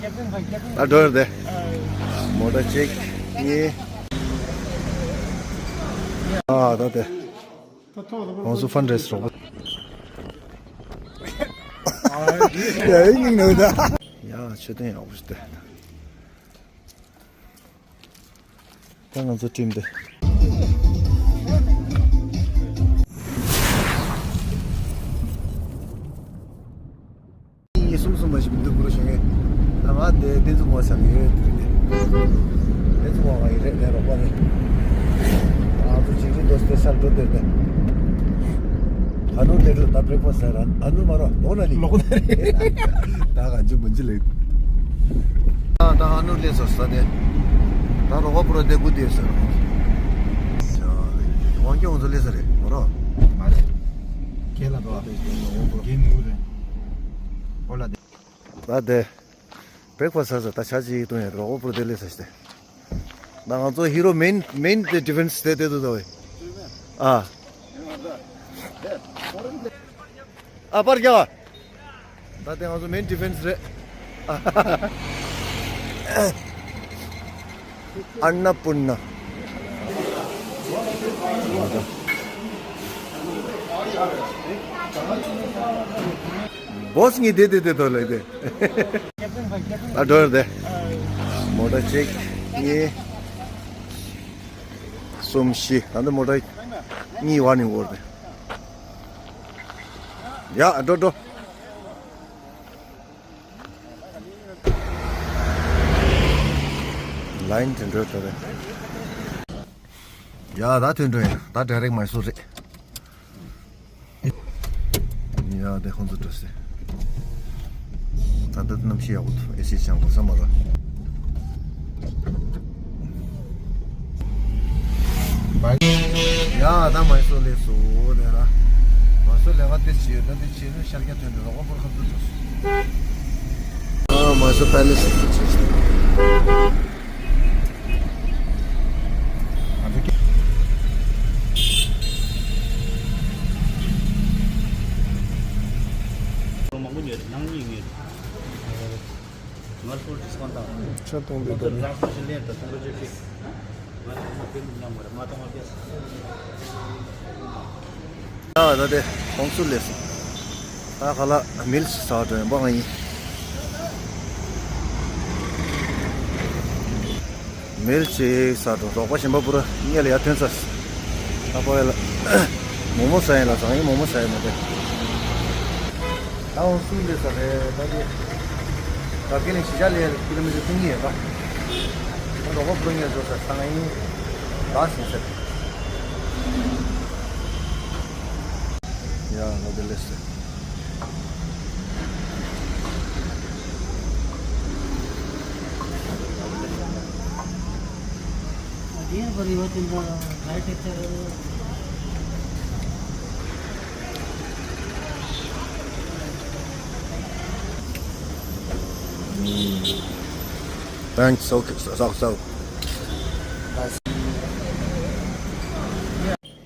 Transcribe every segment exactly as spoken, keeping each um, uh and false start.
ད་འགྲོ་ཡོད་དེ། མོ་ཊ་གཅིག་གཉིས། ཨ་ད་དེ། ང་ཚོ་ཕན་རེས་རོགས། ཡ་ཡིན་ནོ་ད། ཡ་མཆོད་རྟེན་ཡག་པོ་ཞིག་དེ། ད་ང་ཚོ་ཊིམ་དེ། ཉིས་གསུམ་གསུམ་པ་ཞིག་མི་འདུག་པུ་རུ་ཞིག་ངས། ད་ང་དེ་བསྟན་འཛིན་ངོ་ས་ནས་ཡོད་དུས་ནས། བསྟན་འཛིན་ངོ་ང་ཡི་རེད་ལས་རོགས་པ་རེད། ང་ཚོ་ཅིག་རིག་འདོད་སྤེ་ཤལ་འགྲོ་འདོད་དེ། ཨ་ནུ་ལས་འགྲོ་ད་བྲེག་ཕ་སི་ཟེར་ར་ཨ་ནུ་མ་རོ་ལོག་ན་ལི། ལོག་ན་ལི། ད་ག་འཇུ་མུན་ཇི་ལེགས། ད་ད་ཨ་ནུ་ལས་སོ་ས་དེ། ད་རོགས་པ་པུ་རུ་དེ་གུ་དེ་ཟེར། དབང་སྐྱོང་ཚོ་ལས་ས་རེད་མ་རོ། མ་རེད། ཁྱེད་ལ་དོ། ཁྱེད་ནུ་རེད། ཨོ་ལ་དེ། ད་དེ། བྲེག་ཕ་སི་ཟ་ས་ད་ཆ་ཅིག་གཏོང་ཡ་རོགས་པོ་པུ་རུ་དེ་ལས་ས་ཞིག་སྟེ། ད་ང་ཚོ་ཧི་རོ་མེན་མེན་དེ་ཌི་ཕེན་སི་དེ་དེ་དུ་ད་བས། ཨ། ཨ་པར་རྒྱག་ད་དེ་ང་ཚོ་མེན་ཌི་ཕེན་སི་རེད། ཨ། ཨན་ན་པུར་ན། བོ་སི་ངའི་དེ་དེ་དེ་དོ་ལེ་དེ། ད་འགྲོ་ཡོད་དེ། མོ་ཊ་གཅིག་གཉིས། གསུམ་བཞི། ད་འདི་མོ་ཊ་གཉིས་བར་ནས་འོར་དེ། ཡ་འགྲོ་འགྲོ། ལ་ཡིན་དེ་འགྲོ་ད་རེད། ཡ་ད་ཐོན་འགྲོ་ཡིན། ད་ཌའི་རེག་མའི་སོར་རེད། ཡ་དེ་ཁོང་ཚོ་འགྲོ་སྲིད། ད་ལྟ་གནམ་གཤིས་ཡག་པོ་འདུག་ཨེ་སི་ཆང་གོ་ས་མ་ར། ཡ་ད་མའི་སོར་ལས་སོ་དེ་ར། མའི་སོར་ལས་ཀ་དེ་བྱས་ཡོད་ན་དེ་བྱས་ན་ཤར་རྒྱག་ཐོན་འགྲོ་རོགས་པ་པོར་ཁོང་ཚོ་འགྲོ་སྲིད། ཨ་མའི་སོར་པེ་ལེ་སི་དེ་བྱས་སྲིད། མང་པོ་ཉོས་རེད། ནང་གཉིས་ཉོས་རེད། ང་ཚོ་ཌི་སི་ཀའུན་ཊ་བཏང་། ཆ་གཏོང་དུས་ཁོང་ཚོ་ཊ་རན་སི་པོར་ཊེ་ཤན་ལེན་དང་ཐོང་རོ་ཅེ་ཕིག་ང་ཚོ་ཁོང་ཚོ་ཕན་ཐོགས་མཉམ་དགོས་རེད། མ་གཏོང་བ་ཕེ་སི། ཡ་ད་དེ་ཁོང་ཚོ་ལས་སོང་། ད་ག་ལ་མིལ་ཟ་འགྲོ་ཡིན་པ་ང་ཡིན། མིལ་ཅིག་ཟ་འགྲོ། རོགས་པ་གཞན་པ་པུ་ར་ཉལ་ཡ་ཐོན་ས། ད་པ་ཡ་ལ་མོག་མོག་ཟ་ཡིན་ལ་ཟ་ཡིན་མོག་མོག་ཟ་ཡིན་མ་དེ། ད་འོང་སུ་ལས་ས་རེད་ད་དེ། ད་ཁེ་ནས་གཞིས་ཆགས་ལས་ཀི་ལོ་མི་ཊར་སུམ་གཉིས་ཡོད་པ། ད་རོགས་པ་པུ་ར་ཉལ་འགྲོ་ས་ད་ང་ཡིན། ད་ཟིན་ས། ཡ་ང་དེ་ལས་ས། Thanks. Okay, so, so, so.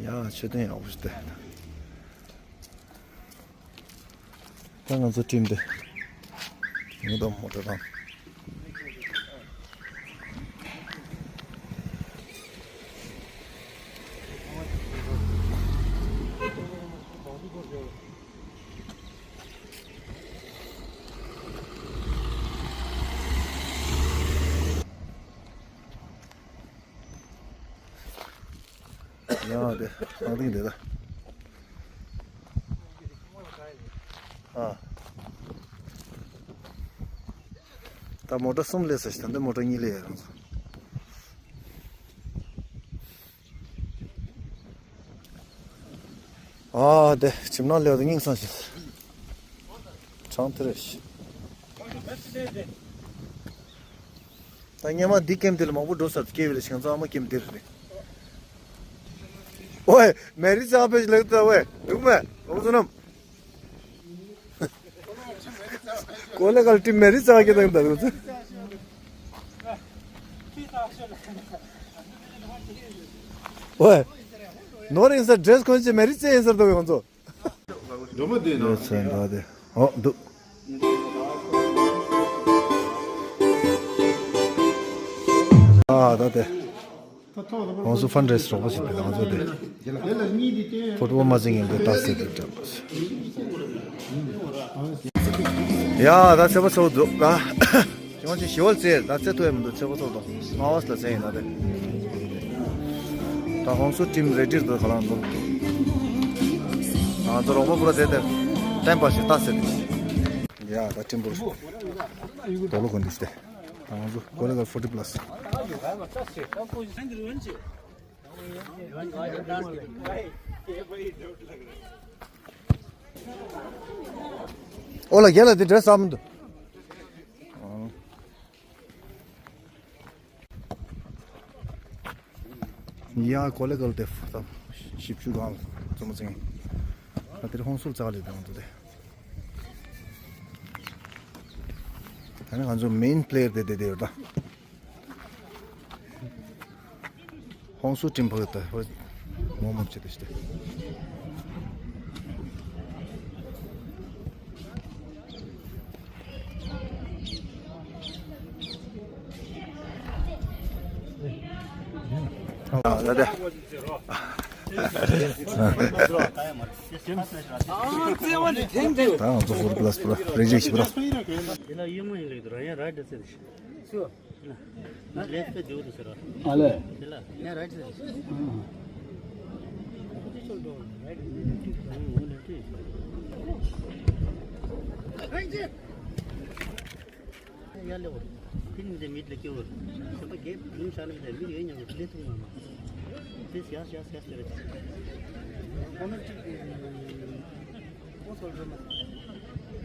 ཡ་མཆོད་རྟེན་ཡག་པོ་ཞིག་བལྟས། ད་ང་ཚོ་ཊིམ་དེ་ངུ་དང་མོ་ཊ་དང་། ཡང་དེ་ཨང་ཏིང་དེ་ད། ཨ། ད་མོ་ཊ་གསུམ་སླེབས་ས་ཞིག་ད་འདི་མོ་ཊ་གཉིས་སླེབས་ཡ་རང་ཚོ། ཨ་དེ་ཁྱིམ་ནང་སླེབས་ཏེ་སྙིང་སངས་ཤིང་། གྲང་ཐེ་རེ་ཤི། ད་སྔོན་མ་འདི་ཀེམ་དེ་ལ་མང་པོ་འགྲོ་ས་སྐྱེ་བའི་ལ་ཞིང་ཚང་མ་ཀེམ་དེ་རེད། ཨོའི་མེ་རི་ཙང་ཕེ་ལེགས་ད་ཝེ་འདུག་མེ་ལོག་ཚོ་ནམ། ཀོ་ལེ་གལ་ཏི་མེ་རི་ཙང་ཀེ་དང་ད་ལོག་ཚོ། ཨོའི་ནོར་ཡིན་ས་ཌི་རེ་སི་གོན་ཅེ་མེ་རི་ཙེ་ཡིན་ས་ད་ཝེ་ང་ཚོ། འགྲོ་མ་བདེ་ན། ཡོད་ཚད་འདྲ་དེ། ཨོ་འདུག་ཨ་ད་དེ། ང་ཚོ་ཕན་རེས་རོགས་པ་ཞིག་དེ་ང་ཚོ་དེ། ཕུཊ་བོལ་མ་ཟིན་ཡིན་དེ་ད་སེ་དེ་དྲན་པ། ཡ་ད་ཚེ་པ་ཚོ་འདུག་ད། ཁྱོད་ཀྱི་ཞི་བལ་རྩེ་ད་རྩེ་ཐུབ་ཡ་མི་འདུག་ཚེ་པ་ཚོ་དང་ང་བ་སླ་རྩེ་ཡིན་ན་དེ། ད་ཧོང་སུ་ཊིམ་རེ་ཌི་འདུག་ག་ལང་འདུག་ང་ཚོ་རོགས་པ་པུ་ར་དེ་དེ་ཊེམ་པ་ཞིག་ད་སེ་དེ། ཡ་ད་ཊིམ་པུ་ར་ཞིག་དོ་ལོ་ཁོན་འདུག་སྟེ། ད་ང་ཚོ་ཀོ་ལེ་གལ་ཕོར་ཊི་པ་ལ་སི། ཨོ་ལ་རྒན་ལགས་འདི་འདྲ་བསམ་འདུག་ཡ་ཀོ་ལེ་གལ་དེ་ད་ཞིབ་འཇུག་སྒང་ལ་བཙུན་མོ་ཚིང་། ད་དེར་ཧོང་སུར་ཙག་ལི་དང་དུ་དེ། ད་ནི་ང་ཚོ་མེན་པི་ལེ་ཡར་དེ་དེ་དེ་ཡོད་ད། ཧོང་སུ་ཊིམ་ཕུ་ད་ཧོ་མོ་མོ་ཆེ་དེ་ཤི་དེ། ཨ་ད་ད། ད་ང་ཚོ་ཧོར་པ་ལ་སི་པ་རེ་རེ་ཞིག་པ། ཨ་ལས།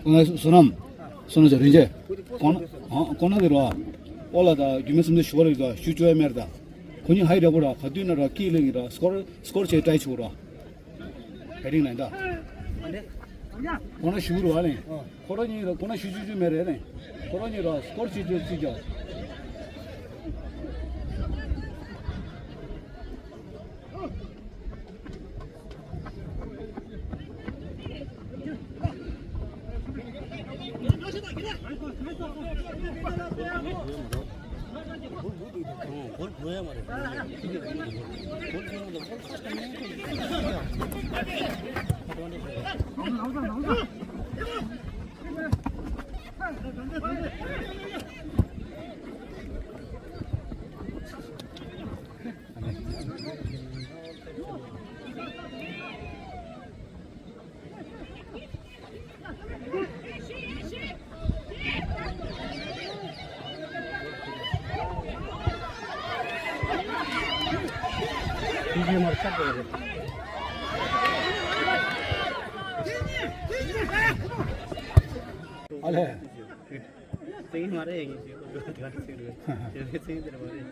ཁོང་ལ་བསོད་ནམས། བསོད་ནམས་ཅན་རིན་ཆེན། ཁོང་ན་ཨ་ཁོང་ན་དེ་རོ། ཨོ་ལ་ད་རྒྱུ་མེད་སེམས་ཅན་ཞུ་བ་རེད་ད་ཞུ་བཅོས་ཡ་མེད་ར་ད། ཁོ་གཉིས་ཧའི་ར་བོ་ར་ག་དུས་ན་ར་ཀི་ལེ་ཡིན་ར་སྐོར་སྐོར་བྱས་ཏྲའི་ཆུ་ར། བེ་རིང་ལ་ད། ཁོང་ན་ཞུ་རུ་བ་ལེ། ཁོ་ར་གཉིས་ར་ཁོ་ན་ཞུ་ཞུ་ཞུ་མེད་རེད་ལེ། ཁོ་ར་གཉིས་ར་སྐོར་བྱས་ཏྲའི་ཆུ་རྒྱག་ཨ་ལས། ཚིག་མ་རེད་ཡིན་ཞེས་ཁོ་ཚོ་དེ་ག་ཚིག་རེད། དེ་རེད་ཚིག་འདིར་མ་རེད།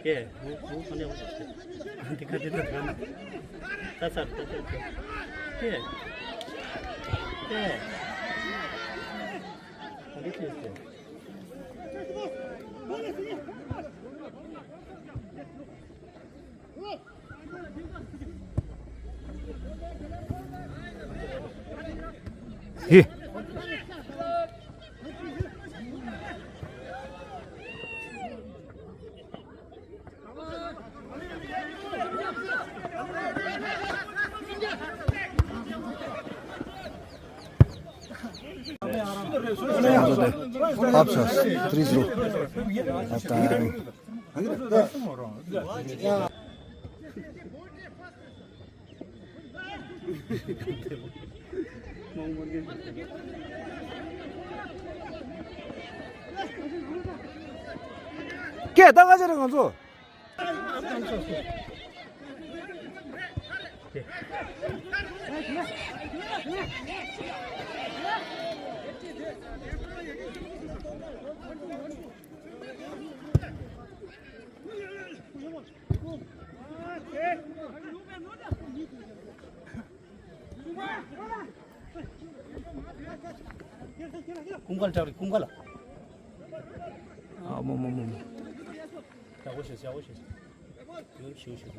ཀྱེ། འོ་འོ་ཁོ་ནས་འོ་ཞེས་ཏེ་ཁ་དེ་ད་དེ་ག་ནས་ད་ཚར་ད་ཚར་ཏེ། ཀྱེ། ཀྱེ། ཁ་དེ་ཅེས་ཏེ། ཧི། Half chance, three zero. Half time. ཀྱེ་ད་ག་ཚོད་རེད་ང་ཚོ། ཀུན་དགའ་ལ་སྐྲག་རེད་ཀུན་དགའ་ལ། ཨ་མོ་མོ་མོ་མོ། ཞག་པོ་ཞིག་ཞག་པོ་ཞིག་ཞུ་ཞུ།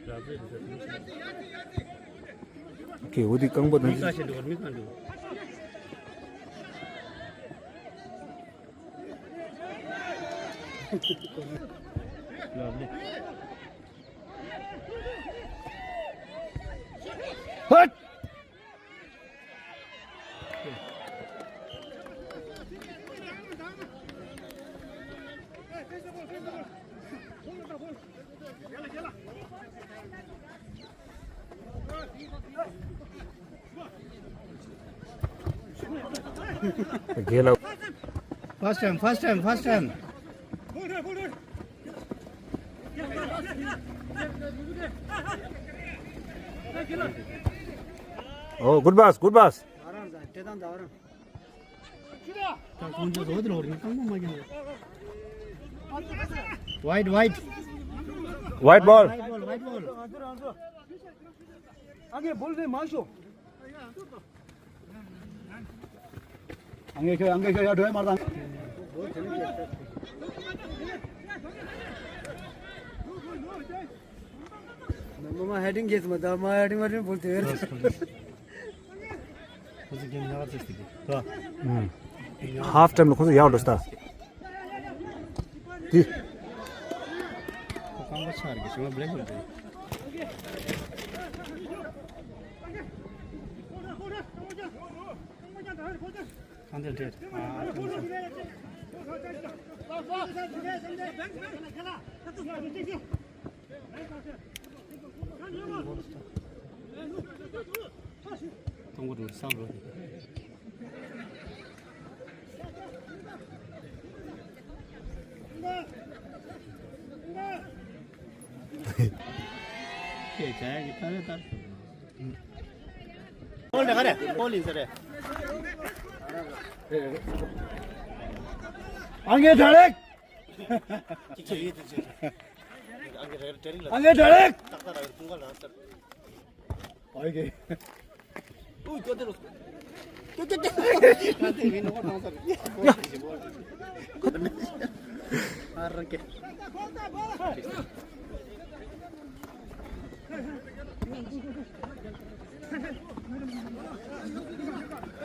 ར་བཟི་རི་ཟ་ཐུང་ཞིག་ཁྱེད་འོ་དེ་རྐང་པ་དང་། མི་ག་ཞིག་འགྲོ་མི་ག་འགྲོ། ལབ་ལེ། ཧད། རྒན་ལགས། First time, first time, first time. Oh, good pass, good pass. Wide, wide. White ball. White ball, white ball. आगे बोल दे माशो। आगे क्यों, आगे क्यों यार, डोए मारता। ममा हेडिंग गेस मत, ममा हेडिंग मारने बोलते हैं। Half time ལ་ཁོང་ཚོ་ཡག་འགྲོ་སྟ། དེ། आगे डायरेक्ट। आगे डायरेक्ट।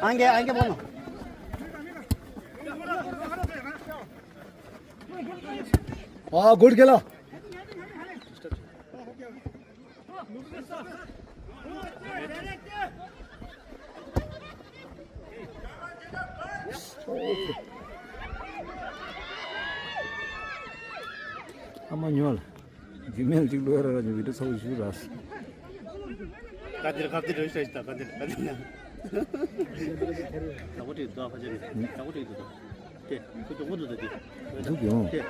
आगे, आगे बोलो। हाँ, गुड खेला। ཨ་མ་ཉོལ། ཇི་མེལ་གཅིག་ལོས་ར་ར་ཉོ་བི་ཏི་ཚོགས་ཞུ་ར། ཀ་ཏིར་ཀ་ཏིར་རོ་ཤ་ཤ་ཀ་ཏིར་ཀ་ཏིར་ན། ད་གོ་ཏི་དོ་ཁ་ཅན་ད་གོ་ཏི་དོ། དེ་ཁོ་ཅོག་པོ་འདུག་ད་དེ། འདུག་ཡོང་། དེ།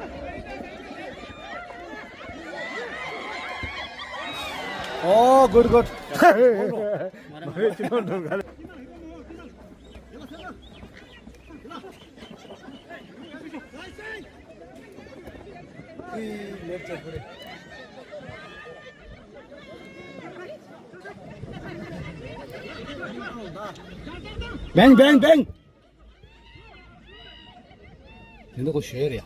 ཨོ་གུཌ་གུཌ། མ་རེད་ཅི་ནོར་འདུག་ག་ལེ། བེང་བེང་བེང་། དེ་འདྲ་ཁོ་ཞེ་རེད་ཡ།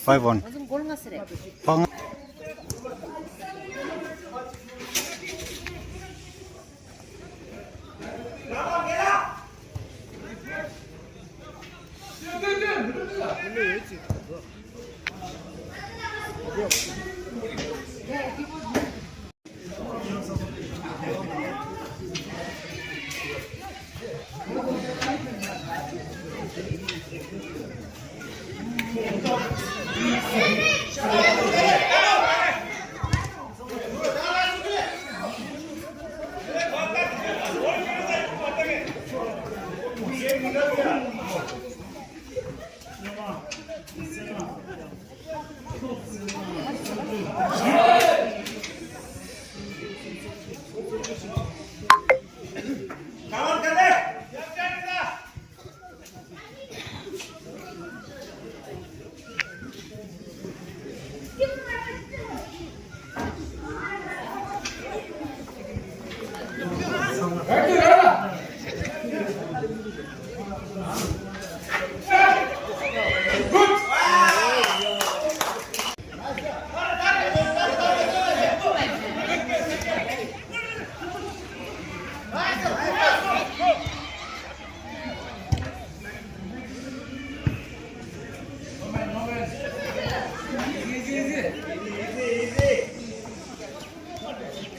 Five one. ཕ་ང་།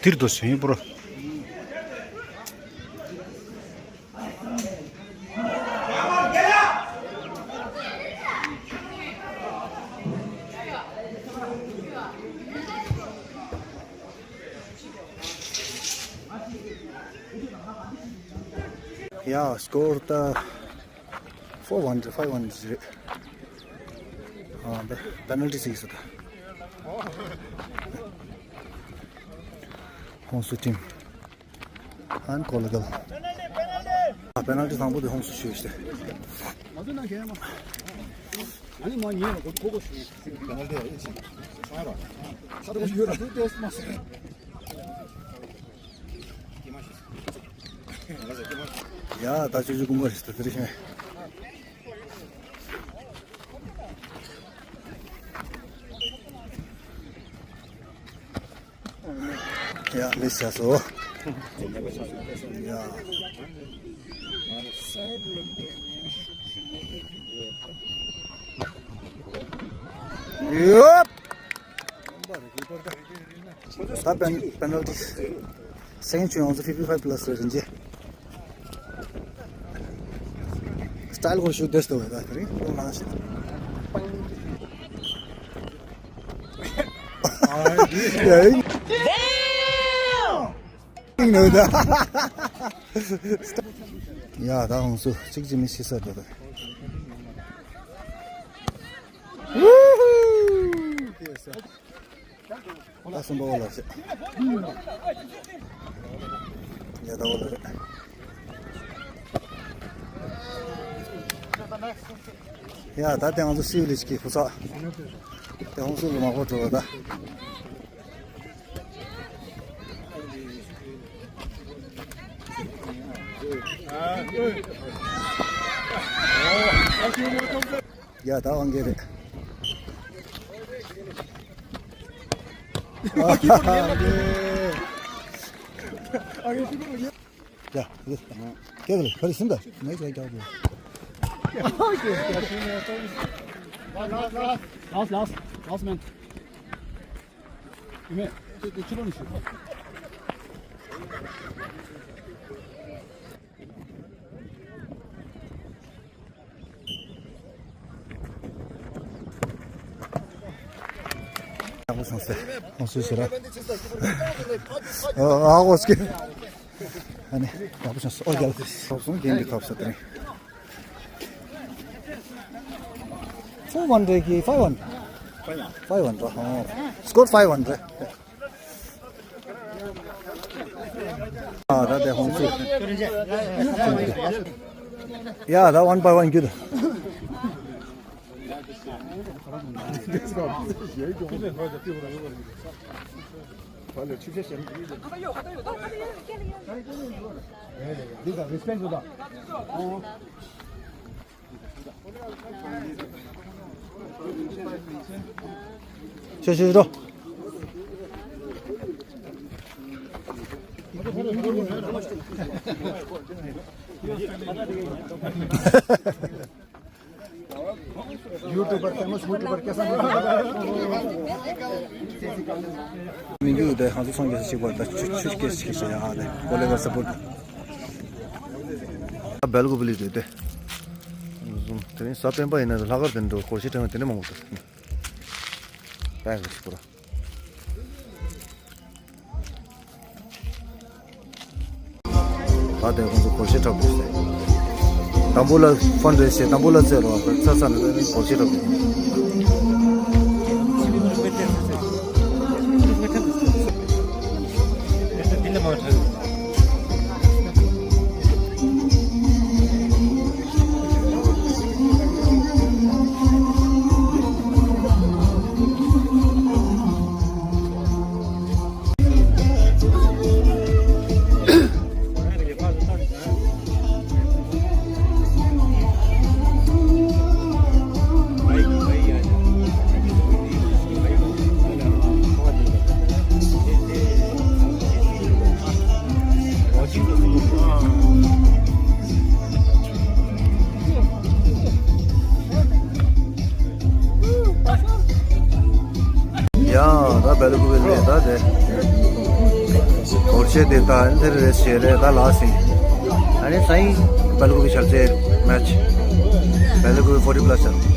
འདིར་དུ་ཟིན་པོར། ཡ། སྐོར་ད་ཕོར་ཝན་རེད། ཕའིབ་ཝན་རེད། ཨ་འདི་པེ་ནལ་ཊི་ཟིག་ཟེར་ད། ཧོང་སུ་ཊིམ། ཨན་ཀོ་ལ་གལ། ཨ་པེ་ནལ་ཊི་དང་པོ་དེ་ཧོང་སུ་ཤོད་ཤེ། ཡ་ད་ཅོ་ཅོ་ཀུན་དགའ་རེད་ད་དེ་རེད་ཤེ། ཡ་ལེ་ཤ་སོ། ཡ། ཡོད། ད་པེན་པེ་ནལ་ཊི། སེ་ཀེན་ཌི་ཆུང་ཡོང་ཚེ་ཕི་ཕི་ཕའིབ་པ་ལ་སི་རེད་ཟེར་གྱི། སི་ཊའིལ་ཁོ་ཤུ་དེ་སྟོ་བས་ད་དེ་རིང་ཁོ་ནང་ཞིག་ཡ་ད་ཧོང་སུ་གཅིག་གཅིག་མི་ཤི་ས་དེ་ད། ད་སུམ་པ་བ་ལ་ཤི། ཡ་ད་བ་ལ་རེད། ཡ་ད་དེ་ང་ཚོ་སིའུ་ལི་ཅི་གི་ཕུ་ས། དེ་ཧོང་སུ་ལ་མ་གོ་འགྲོ་བ་ད། ཡ་ད་དབང་གིས་རེད། ཡ་ཡ་ཁ་རེ་སིན་ད། མེད་ལ་རྒྱག་དགོས། Last, last, last man. ཡིན་མེད། དེ་དེ་ཕྱི་ལོགས་ནས་ཞུ། ཡག་པོ་བྱུང་ཟེར། ཨོ་སུ་ཟེར་ར། ཨ་ཨོ་སྐད། ཨ་ནི་ཡག་པོ་བྱུང་ཟེར། ཨོ་རྒྱལ། ཐོབ་སོང་རྒན་གྱི་ཐོབ་ས་དེ་རིང་། ཕོར་ཝན་རེད་ཀི་ཕའིབ་ཝན། ཕའིབ་ཝན་རེད། ཧོ། སྐོར་ཕའིབ་ཝན་རེད། ཨ་ད་དེ་ཧོང་སུ། ཡ་ད་ཝན་བའི་ཝན་རྒྱུད། ཤོད་ཤོད་ཤོད། YouTuber, famous YouTuber कैसा? མི་འགྱུར་དེ་ང་ཚོ་སོང་རྒྱལ་ཞིག་པར་ད་ཆུ་ཆུ་སྐྱེས་ཤིག་བྱས་ཡ་ཨ་ནི་ཀོ་ལེ་ག་སི་པོར་ཊ། སྦེལ་ཀོབ་ལི་རེད་དེ། ཟུམ་དེ་རིང་གཟའ་སྤེན་པ་ཡིན་ན་ལྷག་དཀར་དེ་འགྲོ་སྒོར་གཞས་འཁྲབ་མཁན་དེ་འདྲ་མང་པོ་འདུག་ད་ཡང་ཞིག་པོ་ར། ད་དེ་ཁོང་ཚོ་སྒོར་གཞས་འཁྲབ་དགོས་ཟེར། དང་པོ་ལ་ཕན་རེ་བྱེད། དང་པོ་ལ་རྩེད་རོགས་ཚ་ཚ་ནས་སྒོར་གཞས་འཁྲབ་དགོས། ཡ་ད་སྦེལ་ཀོབ་ལི་ད་དེ། སྒོར་གཞས་དེ་ད་ཨ་ནི་དེར་རེས་བྱས་རེད། ད་ལགས་སེ། ཨ་ནི་སང་ཉིན་སྦེལ་ཀོབ་ཀྱི་ཆར་ཆེ་མེ་ཆི། སྦེལ་ཀོབ་ཀྱི་ཕོར་ཊི་པ་ལ་སི་ཆར།